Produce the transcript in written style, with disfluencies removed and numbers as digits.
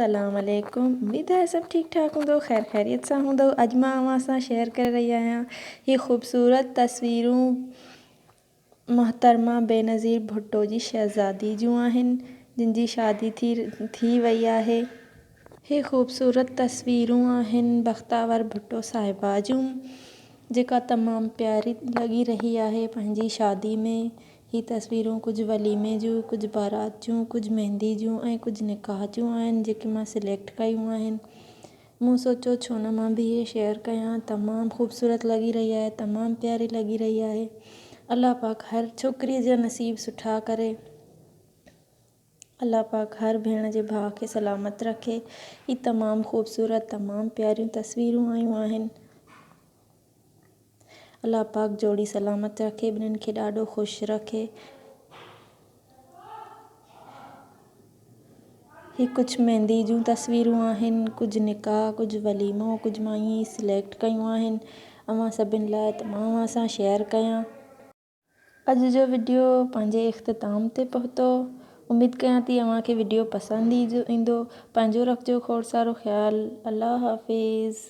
السلام عليڪم اميد آهي سڀ ٺيڪ ٺاڪ هوندو خير خيريت سان هوندو اڄ مان اوهان سان شيئر ڪري رهي آهيان هي خوبصورت تصويرون محترمه بينظير ڀٽو جي شهزادي جون آهن جن جي شادي ٿي ٿي وئي آهي. هي خوبصورت تصويرون آهن بختاور ڀٽو صاحبه جون جيڪا تمام پياري لڳي رهي آهي پنهنجي شادي ۾. هي تصويرون ڪجهه وليمي جون، ڪجهه بارات جون، ڪجهه مهندي جون ۽ ڪجهه نڪاح جون آهن جيڪي مان سليڪٽ ڪيون آهن. مون سوچيو ڇو نه مان به اهي شيئر ڪيان تمام خوبصورت لڳي رهي آهي تمام پياري لڳي رهي آهي. الله پاڪ هر ڇوڪري جا نصيب سٺا ڪري. الله پاڪ هر ڀيڻ جي ڀاء کي سلامت رکي. هي تمام خوبصورت تمام پياريون تصويرون آيون آهن. الله پاڪ جوڙي سلامت رکي ٻنهن کي ڏاڍو خوش رکي. هي ڪجهه مهندي جون تصويرون آهن ڪجهه نڪاح ڪجهه وليمو ڪجهه مان ائين ئي سليڪٽ ڪيون آهن اوهان سڀن لاء ته مان اوهان سان شيئر ڪيان. اڄ جو وڊيو پنهنجي اختتام تي پهتو اميد ڪيان ٿي اوهان کي وڊيو پسند ايندو پنهنجو رکجو کوڙ سارو خيال الله حافظ.